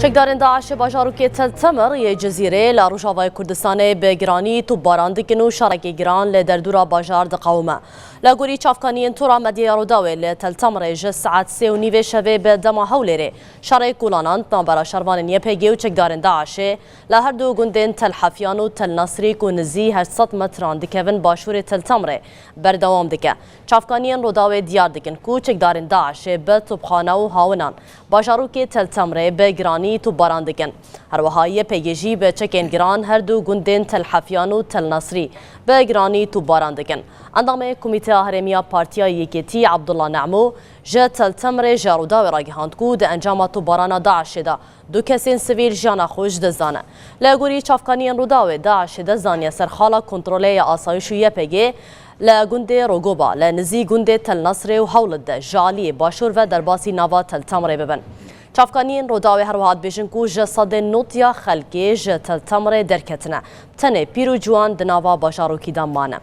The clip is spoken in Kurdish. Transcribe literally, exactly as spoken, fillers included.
Çekdarên DAIŞê bajarokê Tel Temir yê Cizîrê li Rojavayê Kurdistanê bi giranî topbaran dikin û şerekê giran li derdora bajar diqewime. Li gorî çavkaniyên tora medyaya Rûdawê li Tel Temirê ji saet sê û nîvê şevê bi dema Hewlêrê şerê kolanand navbera şervanên Y P G û çekdarên DAIŞê li her du gundên Tel Hefyan û Tel Nesrî ku nizî heşt sed metran dikevin başûrê Tel Temirê berdewam dike. Çavkaniyên Rûdawê diyar dikin ku çekdarên DAIŞê bi topxane û hawinan bajarokê Tel Temrê bi giranî topbaran dikin. Herwiha Y P G jî bi çekên giran her du gundên Tel Hefyan û Tel Nesrî bi giranî topbaran dikin. Endamê Komîteya Herêmî ya Partiya Yekêtî Abdullah Nemo ji Tel Temrê ji Rûdawê ragihand ku di encama topbarana DAIŞê de du kesên sivîl jiyana xwe ji dest dane. Li gorî çavkaniyên Rûdawê, DAIŞê dest daniye ser xala kontrolê ya asayîş û Y P G li gundê Rogoba, li nizî gundê Tel Nesrê û Hewlit de ji aliyê başûr ve derbasî nava Tel Temrê bibin. Çavkaniyên Rûdawê herwiha dibêjin ku ji sedê nod ya xelkê ji Tel Temrê derketine. Tenê pîr û ciwan di nava bajarokî de mane.